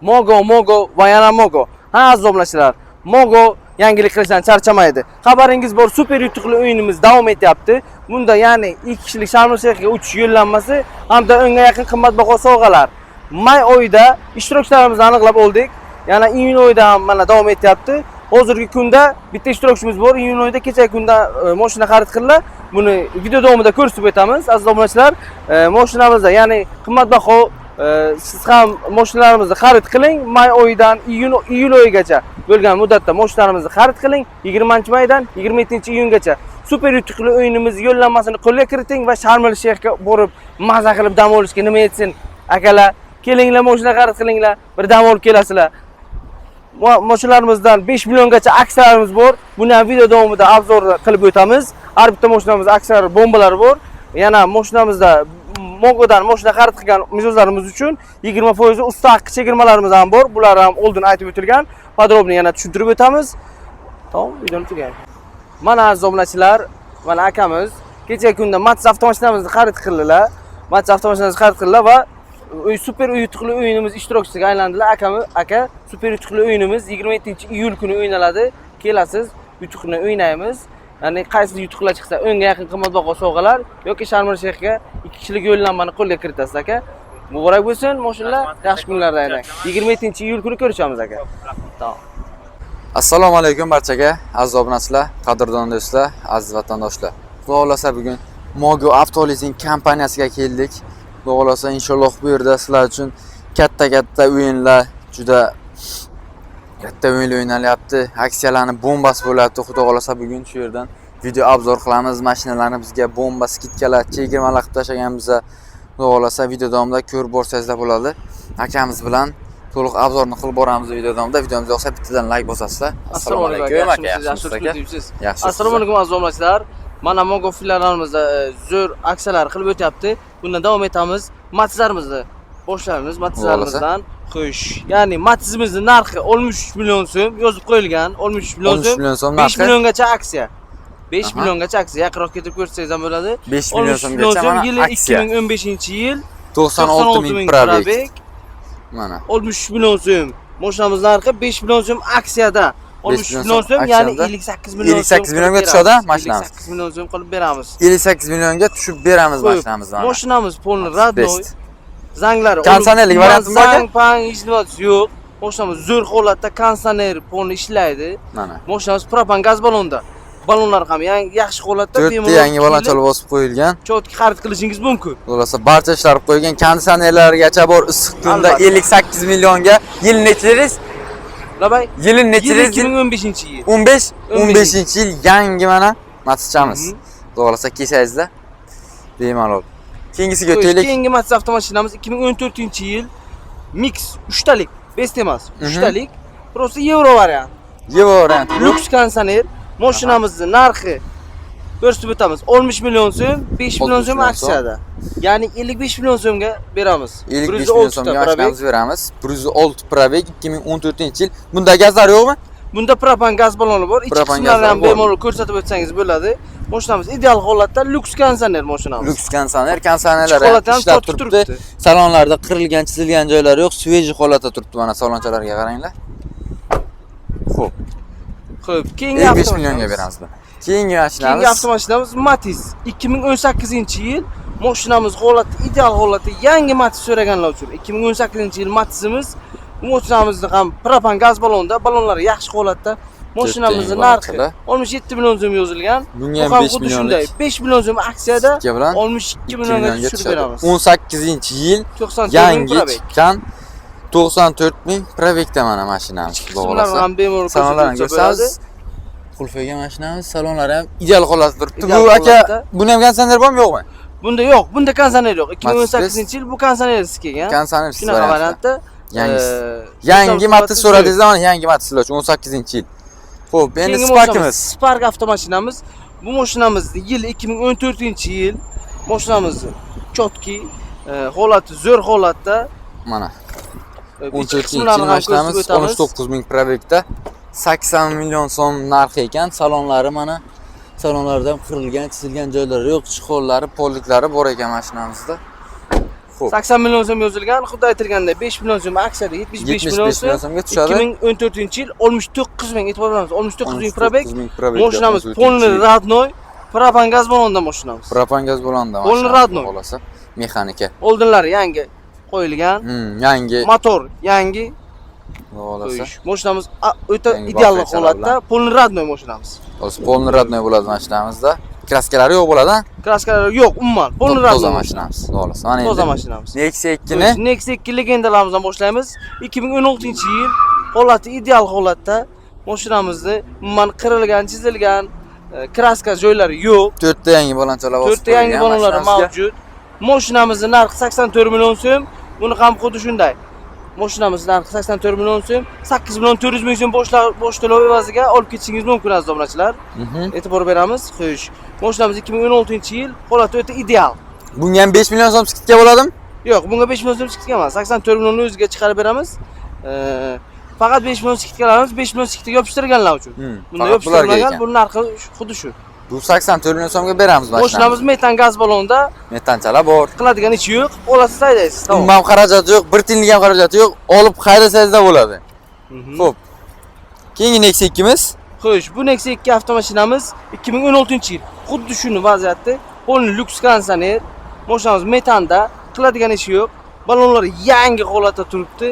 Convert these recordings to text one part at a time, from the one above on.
Mogo, Mogo va yana Mogo. Ha, aziz obunachilar, Mogo yangilik qilishdan charchamaydi. Xabaringiz bor, super yutuqli o'yinimiz davom etyapti. Bunda, ya'ni 2 kishilik Sharm Shayxga uchish yo'llanmasi hamda 10 ga yaqin qimmatbaho sovg'alar. May oyida ishtirokchilarimizni aniqlab oldik. Yana iyun oyida ham mana davom etyapti. Hozirgi kunda bitta ishtirokchimiz bor. Iyun oyida kecha kunda mashina xarid qildilar. Buni video davomida ko'rsatib o'tamiz. Aziz obunachilar, mashinamizda, ya'ni qimmatbaho siz ham mashinalarimizni xarid qiling. May oyidan iyun, iyul oyigacha bo'lgan muddatda mashinalarimizni xarid qiling. 20 maydan 27 iyungacha super yutuqli o'yinimiz yo'llanmasini qo'lga kiriting va Sharm el Shayxga borib maza qilib dam olishga nima yetsin? Akalar, kelinglar, mashina xarid qilinglar, bir dam olib kelasizlar. Mashinalarimizdan 5 milliongacha aksiyalarimiz bor. Buni ham video davomida обзор qilib o'tamiz. Har bitta mashinamizda aksiyalar, bombalari bor. Yana mashinamizda Mogodan mashina xarid qilgan mijozlarimiz uchun 20% usta haqqi chegirmalarimiz ham bor. Bular ham oldin aytib o'tilgan. Подробно yana tushuntirib o'tamiz. Tamom, videoni tugaymiz. Mana, aziz obunachilar, mana akamiz kecha kunda Matiz avtomashinamizni xarid qildilar. Matiz avtomashinamizni xarid qildilar va super yutuqli o'yinimiz ishtirokchisiga aylandilar. Akamiz, aka, super yutuqli o'yinimiz 27 iyul kuni o'ynaladi. Kelasiz, yutuqni o'ynaymiz. Ya'ni qaysi yutuqlar chiqsa, 10 ga yaqin qimmatbaho sovg'alar yoki Sharm el Shayxga 2 kishilik yo'llanmani qo'lga kiritasiz, aka. Muborak bo'lsin, mashinalar, yaxshi kunlarda aylang. 27 iyul kuni ko'rishamiz, aka. Tamom. Assalomu alaykum barchaga, aziz obunachilar, qadrdon do'stlar, aziz vatandoshlar. Xudo xohlasa, bugun Mogo Avtolizing kompaniyasiga keldik. Xudo xohlasa, inshaalloh bu yerda sizlar uchun katta-katta o'yinlar, juda katta o'yinlar o'ynalyapti. Aksiyalarni bombasi bo'lyapti. Xudo xohlasa, bugun shu yerdan video обзор qilamiz. Mashinalarni bizga bomba скидка lar, chegirmalar qilib tashlagan biza. Xudo xohlasa, video davomida ko'rib borsangizlar bo'ladi. Akamiz bilan to'liq обзор ni qilib boramiz video davomida. Videomizga yoqsa, bittadan like bosasizlar. Assalomu alaykum, aka, yaxshimisiz? yaxshimisiz, aka? Yaxshi. Yaxshi. Assalomu alaykum, aziz obunachilar. Mana Mogo filiallarimizda zo'r aksiyalar qilib o'tyapti. Bundan davom etamiz. Matizlarimizni boshlaymiz Matizlarimizdan. Xo'sh, ya'ni Matizimizni narxi 63 million so'm yozib qo'yilgan, 63 million 13 so'm. million so'm 5 narxi. milliongacha aksiya. 5 milliongacha aksiya. Yaqinroq keltirib ko'rsangiz ham bo'ladi. 5 million 63 million so'mgacha so'm, mana yili aksiya. 2015-yil, 96 ming пробег. Mana. 63 million so'm. Mashinamiz narxi 5 million so'm aksiyada. 63 million million so'm so'm, ya'ni aksiyada. 58 million 58 so'm millionga qilib tushadi beramiz. mashinamiz. 58 million so'm qilib beramiz. 58 millionga tushib beramiz Qo'yib, mashinamizni mana. Mashinamiz полный родной. Best. Zanglari Konditsionerlik varianti bormi? Zang, pang hech nimasi yo'q. Mashinamiz zo'r holatda, konditsioner полный ishlaydi. Mana. Mashinamiz propan gaz ballonda. Ballonlar ham yangi, yaxshi holatda. To'rtta Bemalol yangi ballonchalar bosib qo'yilgan. Чётко xarid qilishingiz mumkin. Xulosa, barcha ishlar qilib qo'yilgan. Konditsionerlargacha bor, issiq kunda. Albatta. 58 millionga. Yil nechi dedingiz? Labay. Yili nechi Yil dedingiz? 2015-yil. 15. 15. 15 yil, yangi mana Matizchamiz. Xudo xohlasa, kelsangizlar bemalol. Keyingisiga Xo'sh, o'taylik. keyingi Matiz avtomashinamiz 2014-yil, Mix, uchtalik, Best emas, uchtalik, просто yevro variant. Yevro variant. Lyuks konditsioner. Mashinamizni narxi ko'rsatib o'tamiz. 60 million so'm, 5 million 60 so'm million so'm. aksiyada. Ya'ni 55 million so'mga beramiz. 55 million 106 ta so'mga пробег. mashinamizni beramiz. 106 пробег, 2014-yil. Bunda gazlar yo'qmi? Bunda propan gaz balloni bor. Ichki Propan qismlarini gazlari ham bor. bemalol ko'rsatib o'tsangiz bo'ladi. Mashinamiz ideal holatda, lyuks konditsioner mashinamiz. Lyuks konditsioner, konditsionerlar Ichki holati ham ishlab chotki turibdi. turibdi. Salonlarda qirilgan, chizilgan joylari yo'q, свежий holatda turibdi. Mana, salonchalarga qaranglar. Xo'p, Xo'p, keyingi 55 avtomashinamiz. millionga beramiz buni. Keyingi Keyingi mashinamiz avtomashinamiz Matiz, 2018-yil. Mashinamiz holati ideal holatda, yangi Matiz so'raganlar uchun 2018-yil Matizimiz. Bu mashinamizni ham propan gaz ballonda, ballonlari yaxshi holatda. Mashinamizni To'rtta narxi ballonchalar. 67 million so'm yozilgan. Bunga Bu ham ham 5 xuddi millionlik shunday 5 million so'm aksiyada скидка bilan 62 2 millionga millionga tushirib tushadi. beramiz. 18-yil, 94 ming yangi пробег. chiqqan, 94 ming пробег da mana mashinamiz. Ichki Xudo qismlarini xohlasa. ham bemalol ko'rsatib Salonlarni o'tsa bo'ladi. ko'rsangiz, qulfiga mashinamiz, salonlari ham ideal holatda turibdi. Ideal Bu, aka, holatda. buni ham konditsioner bormi, yo'qmi? Bunda yo'q, bunda konditsioner yo'q. Matiz 2018-yil, bu konditsionersiz kelgan. Konditsionersiz Shunaqa variantda. variantda. Yangisi. Yangi Matiz so'radingizlar, mana yangi Matiz sizlar uchun, 18-yil. Xo'p, endi Keyingi Sparkimiz. mashinamiz Spark avtomashinamiz. Bu mashinamiz yili 2014-yil. Mashinamiz чётко, holati zo'r holatda. Mana. İchki 14-yil qismlarini ham mashinamiz ko'rsatib o'tamiz. 39 ming пробег da, 80 million so'm narxi ekan. Salonlari mana, salonlarda ham qirilgan, chizilgan joylari yo'q, чехол lari, полик lari bor ekan mashinamizda. Xo'p. 80 million so'm yozilgan, xuddi aytilganda 5 million so'm aksiyada 75 million 75 million so'm. so'mga tushadi. 2014-yil 69 ming, e'tibor beramiz, 69 ming пробег. 69 ming пробег. Mashinamiz полный родной, propan gaz balonida mashinamiz. Propan gaz balonida Полный mashinamiz, родной. xudo xohlasa. Mexanika. Oldinlari yangi qo'yilgan, Yangi motor yangi. xudo xohlasa. Qo'yish. Mashinamiz o'ta Yangi ideal bafaychalar holatda, bilan. полный родной mashinamiz. Hozir полный родной bo'ladi mashinamizda. Краска lari yo'q bo'ladi, ha? Краска lari yo'q, umuman. Полный Toza родной. mashinamiz, xudo xohlasa. Mana Toza endi mashinamiz. Nexia 2 ni Nexia 2 legendalarimizdan boshlaymiz. 2016-yil, holati ideal holatda. Mashinamizni umuman qirilgan, chizilgan, краска joylari yo'q. To'rtta yangi balonchalar bosib To'rtta yangi qo'yilgan balonlari mashinamizga. mavjud. Mashinamizni narxi 84 million so'm. Buni ham xuddi shunday. Mashinamiz narxi 84 million so'm, 8 million 400 ming so'm bosh to'lov evaziga olib ketishingiz mumkin, aziz obunachilar. E'tibor beramiz. Xo'sh, mashinamiz 2016-yil, holati o'ta ideal. Bunga ham 5 million so'm скидка bo'ladimi? Yo'q, bunga 5 million so'm скидка emas. 84 millionni o'ziga chiqarib beramiz. Faqat 5 million скидка larimiz 5 million скидка yopishtirganlar uchun. Bunda Faqat bularga yopishtirilmagan, ekan. bu narxi xuddi shu. Bu 84 million so'mga beramiz Mashinamiz mashinamizni. metan gaz balonida, Metanchalar bor. qiladigan ishi yo'q. Olasiz, haydaysiz. Tamom. Umuman xarajati yo'q, bir tiyinlik ham xarajati yo'q. Olib haydasangiz da bo'ladi. Xo'p. Keyingi Nexia 2miz. Xo'sh, bu Nexia 2 avtomashinamiz 2016-yil. Xuddi shuni vaziyatda, полный lyuks konditsioner. Mashinamiz metanda, qiladigan ishi yo'q. Balonlar yangi holatda turibdi.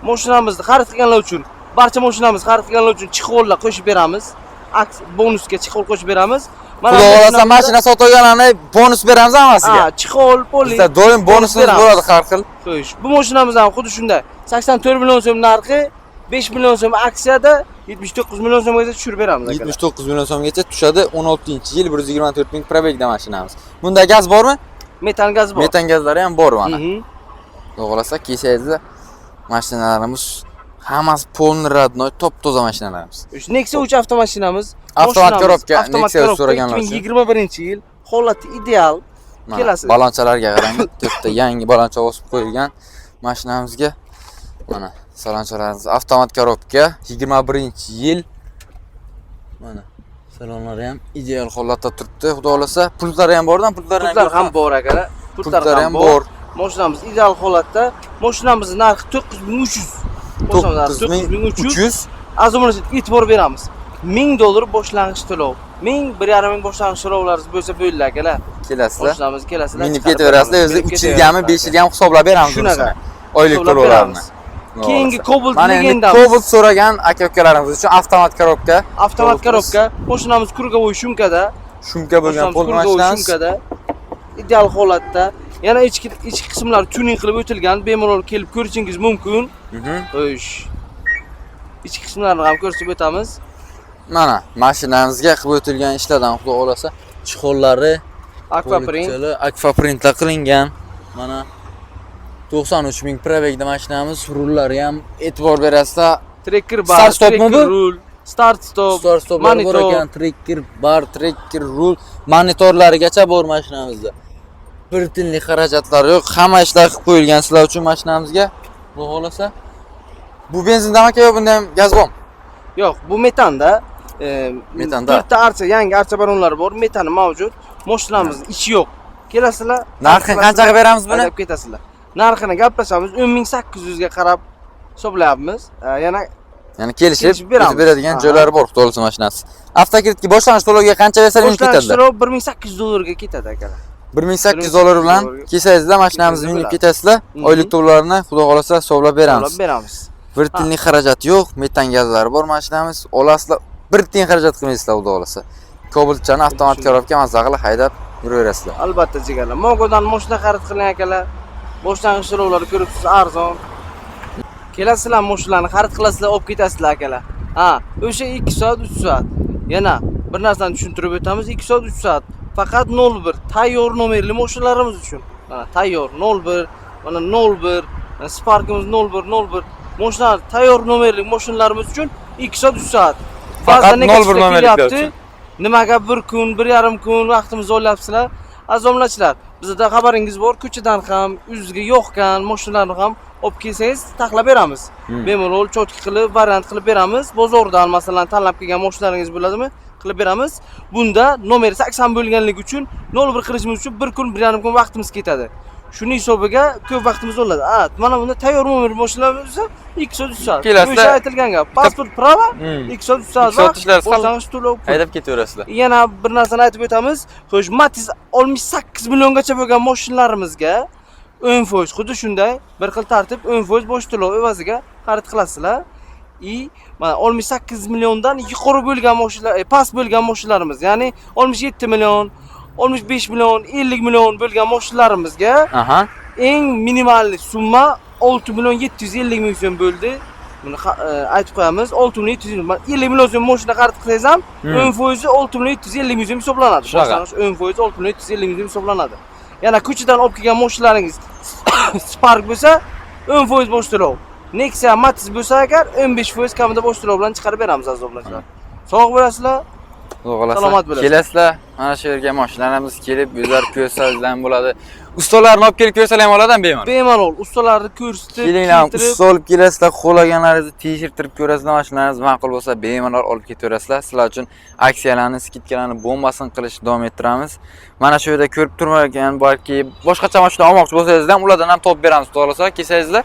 Mashinamizni xarid qilganlar uchun, barcha mashinamizni xarid qilganlar uchun чехол lar qo'shib beramiz. Aks bonusga чехол qo'shib beramiz. Mana Xudo xohlasa mashinamizda- mashina sotib olganlarni bonus beramiz hammasiga. Ha, чехол, poli. Bizda doim bonusimiz beramiz. bo'ladi har xil. Xo'sh, bu mashinamiz ham xuddi shunday. 84 million so'm narxi, 5 million so'm aksiyada 79 million so'mgacha tushirib beramiz, akalar. 79 million so'mgacha tushadi. 16-yil, 124 ming пробег da mashinamiz. Bunda gaz bormi? Metan gaz bor. Metan gazlari ham bor mana. Xudo xohlasa kelsangizlar mashinalarimiz hammasi полный родной, top toza mashinalarimiz. O'sha Nexia 3 avtomashinamiz. Avtomat Mashinamiz коробка, avtomat Nexia коробка, so'raganlar uchun. 2021-yil, holati ideal. Mana, Kelasi. balonchalarga qarang, to'rtta yangi baloncha bosib qo'yilgan mashinamizga. Mana salonchalarimiz avtomat коробка, 21-yil. Mana salonlari ham ideal holatda turibdi. Xudo xohlasa, pultlari ham bordan, pultlari ham Pultlar ham bor, akalar. Pultlar Pultlari ham ham bor. bor. Mashinamiz ideal holatda. Mashinamiz narxi 9300. Mashinamiz narxi 9300. 9300. Aziz obunachilar, e'tibor beramiz. 1000 dollar boshlang'ich to'lov. 1000, 1,5 ming boshlang'ich to'lovlaringiz bo'lsa bo'ldi, akalar. Kelasizlar. Mashinamiz kelasizlar. Minib chiqarib ketaverasizlar, beramiz. o'zi Minib 3 yilgami, ketaverasizlar. 5 yilgami hisoblab beramiz Shunaqa. unisini. Oylik Hisoblab to'lovlarini. beramiz. Xudo Keyingi xohlasa. Cobalt Mana endi legendamiz. Cobalt so'ragan aka-ukalarimiz uchun avtomat коробка. Avtomat Cobaltimiz. коробка. Mashinamiz круговой шумка da. Шумка bo'lgan Mashinamiz pol круговой mashinamiz. шумка da. Ideal holatda. Yana ichki qismlari tuning qilib o'tilgan. Bemalol kelib ko'rishingiz mumkin. Xo'sh. Ichki qismlarini ham ko'rsatib o'tamiz. Mana mashinamizga qilib o'tilgan ishlardan, xudo xohlasa, чехол lari, Aquaprint. Akvaprintlar qilingan. Mana 93 ming пробег da mashinamiz, rullari ham, e'tibor berasizlar. Tracker bar, Start stopmi tracker bu? rul, start stop, Start stoplar bor monitor. ekan, tracker bar, tracker rul, monitorlarigacha bor mashinamizda. Bir tiyinlik xarajatlari yo'q, hamma ishlar qilib qo'yilgan sizlar uchun mashinamizga. Xudo xohlasa. Bu benzindami aka yo bunda ham gaz bormi? Yo'q, bu metanda. Metanda. To'rtta archa, yangi archa baronlari bor, metani mavjud. Mashinamizni ichi yo'q. Kelasizlar. Narxini qanchaga beramiz buni? Haydab ketasizlar. Narxini gaplashamiz. 10 800 ga qarab hisoblayapmiz. Yana Ya'ni kelishib kelishib beramiz. yetib beradigan joylari bor, xudo xohlasa mashinasi. Avtokreditga boshlang'ich to'lovga qancha bersa minib Boshlang'ich ketadilar? to'lov 1800 dollarga ketadi, akalar. 1800 dollar bilan dollarga kelsangizlar mashinamizni minib bo'ladi. ketasizlar. Oylik to'lovlarini xudo xohlasa hisoblab beramiz. To'lab beramiz. Bir tiyinlik xarajati yo'q, metan gazlari bor mashinamiz. Olasizlar, bir tiyin xarajat qilmaysizlar, xudo xohlasa. Cobaltchani avtomat коробка mazza qilib haydab yuraverasizlar. Albatta, jigarlar. Mogodan mashina xarid qiling, akalar. Boshlang'ich to'lovlari ko'ribsiz, arzon. Kelasizlar, mashinalarni xarid qilasizlar, olib ketasizlar, akalar. Ha, o'sha 2 soat, 3 soat. Yana bir narsani tushuntirib o'tamiz. 2 soat, 3 soat. Faqat 01 tayyor nomerli mashinalarimiz uchun. Mana tayyor 01, mana 01, mana Sparkimiz 01, 01. Mashinalar tayyor nomerli mashinalarimiz uchun 2 soat, 3 soat. Faqat Ba'zida 01 negativlar nomerliklar kelyapti. uchun. Nimaga bir kun, 1,5 kun vaqtimizni olyapsizlar? Aziz obunachilar, bizda xabaringiz bor, ko'chadan ham, yuzga yoqqan mashinalarni ham olib kelsangiz taxlab beramiz. Bemalol чётко qilib, variant qilib beramiz. Bozordan masalan tanlab kelgan mashinalaringiz bo'ladimi? Qilib beramiz. Bunda nomer 80 bo'lganligi uchun 01 qilishimiz uchun bir kun, 1,5 kun vaqtimiz ketadi. Shuni hisobiga ko'p vaqtimiz oladi. A, mana bunda tayyor nomer mashinalar bo'lsa 2 soat, 3 soat. Kelasizlar. O'sha aytilgan gap. Pasport, права 2 soat, 3 soat 2 soat vaqt, ishlarsiz, boshlang'ich to'lov pul. Haydab ketaverasizlar. Yana bir narsani aytib o'tamiz. Xo'sh, Matiz 68 milliongacha bo'lgan mashinalarimizga 10%, xuddi shunday bir xil tartib, 10% bosh to'lov evaziga xarid qilasizlar. И mana 68 milliondan yuqori bo'lgan mashinalar, past bo'lgan mashinalarimiz, ya'ni 67 million, 65 million, 50 million bo'lgan mashinalarimizga eng minimal summa 6 million 750 ming so'm bo'ldi. Buni aytib qo'yamiz. 6 million 750 million so'm mashina xarid qilsangiz ham 10% 6 million 750 ming so'm hisoblanadi. Shunaqa. Boshlang'ich 10% 6 million 750 ming so'm hisoblanadi. Yana ko'chadan olib kelgan mashinalaringiz Spark bo'lsa 10% bosh to'lov. Nexia, Matiz bo'lsa agar 15% kamida bosh to'lov bilan chiqarib beramiz, aziz obunachilar. Sog' bo'lasizlar. Xudo xohlasa. Salomat bo'lasizlar. Kelasizlar, mana shu yerga mashinalarimiz kelib, o'zlari ko'rsangizlar ham bo'ladi. Ustalarni olib kelib ko'rsalar ham bo'ladi bemalol. Bemalol ustalarni ko'rsatib, Kelinglar, kiydirib, usta olib kelasizlar, xohlaganlaringizni tekshirtirib ko'rasizlar, mashinalaringiz ma'qul bo'lsa bemalol olib ketaverasizlar. Sizlar uchun aksiyalarni, скидка larni bombasini qilishni davom ettiramiz. Mana shu yerda ko'rib turmagan, balki boshqacha mashina olmoqchi bo'lsangiz ham ulardan ham topib beramiz, xudo xohlasa. Kelsangizlar,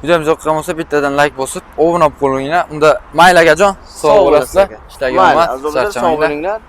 videomiz yoqqan bo'lsa bittadan like bosib, obuna bo'lib qo'yinglar. Unda mayli, akajon, sog' bo'lasizlar. aka. Ishlarga Mayli, omad, aziz obunachilar, sog' charchamanglar. bo'linglar.